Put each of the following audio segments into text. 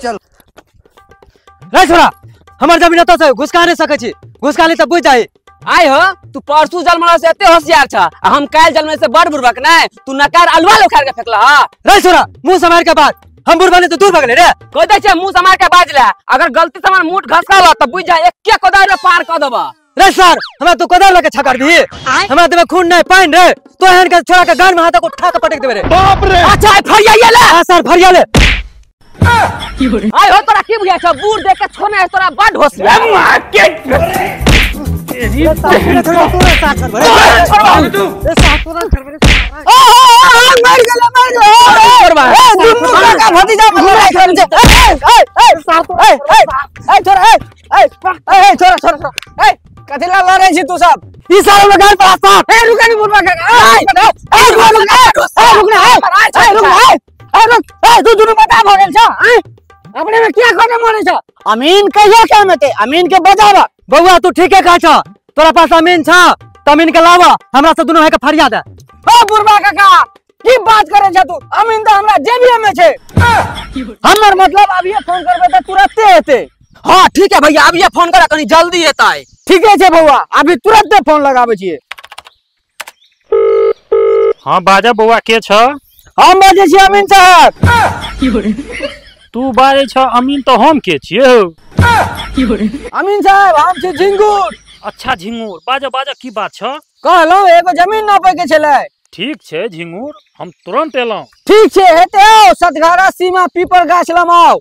चल रे छोरा हमर जमीन एतऽ छै घुसका नहि सकै छी घुसका ले तऽ बुझि जाई आइ हो तू परसू जन्मला से एते होशियार छ आ हम काल्हि जन्मले से बड़ बुड़बक नै तू नकार अलुआ उखाड़ के फेकला ह रे छोरा मुंह समार के बात हम बुड़बा नहीं तो दूर भगले रे कह दै छै मुंह समार के बाज ले अगर गलती से हमर मुंह घसकल त बुझ जा एके कोदार में पार क देबा रे सर हमरा तू कोदार लके छकर दी हमरा देह में खून नहीं पानि रे तो एहन के छोरा के गान में हाथ को उठा के पटक देबे रे बाप रे अच्छा फरिया ले हां सर फरिया ले आइ हो तोरा की बुझाय छ बूढ़ देख के छोने तोरा बड़ होशियार के कथिला लड़ै छी तू सब ई साल में गाल पर आसा ए रुक नहीं बुढ़वा काका ए रुक ए रुक ना ए रुक ए रुक ए तू दुनू बता भ गेल छ अपने में किया कोने मरै छ अमीन कहिया के हेतै अमीन के बजावा बउआ तू ठीके कहै छ तोरा पास अमीन छ त अमीन के लावा हमरा से दुनू भाई के फरिया दे ओ बुढ़वा काका की बात करे छ तू अमीन त हमरा जेबीए में छै हमर मतलब अभी फोन करबै त तुरंते हेतै हां ठीक है भैया अभी फोन कर कनी जल्दी हेतै ठीके छै बउआ अभी तुरंते फोन लगाबै छियै हां बाजा बउआ के छ हम बाजै छी अमीन साहब तू बाजै छ अमीन तो हम के छियै अमीन साहब हम छी झिंगुर अच्छा झिंगुर बाजा बाजा की बात छ कहलहुँ एगो जमीन नापै के छलै ठीक छै झिंगुर हम तुरंत एलहुँ ठीक छै हेतै आओ सतघारा सीमा पीपर गाछ लग आउ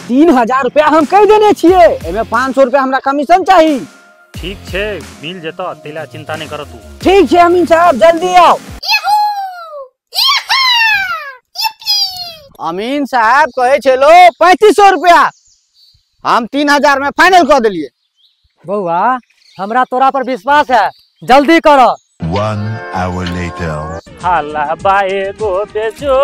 3000 रुपया हम कहि देने छियै एहिमे 500 रुपया हमरा कमीशन चाही ठीक छै मिल जेतौ तैला चिंता नहि कर तू ठीक छै अमीन साहब जल्दी आओ अमीन साहब कहै छलो 3500 रुपया हम 3000 में फाइनल कऽ देलियै बउआ हमरा तोरा पर विश्वास है जल्दी करो 1 hour later हाला बाए गो बेजो।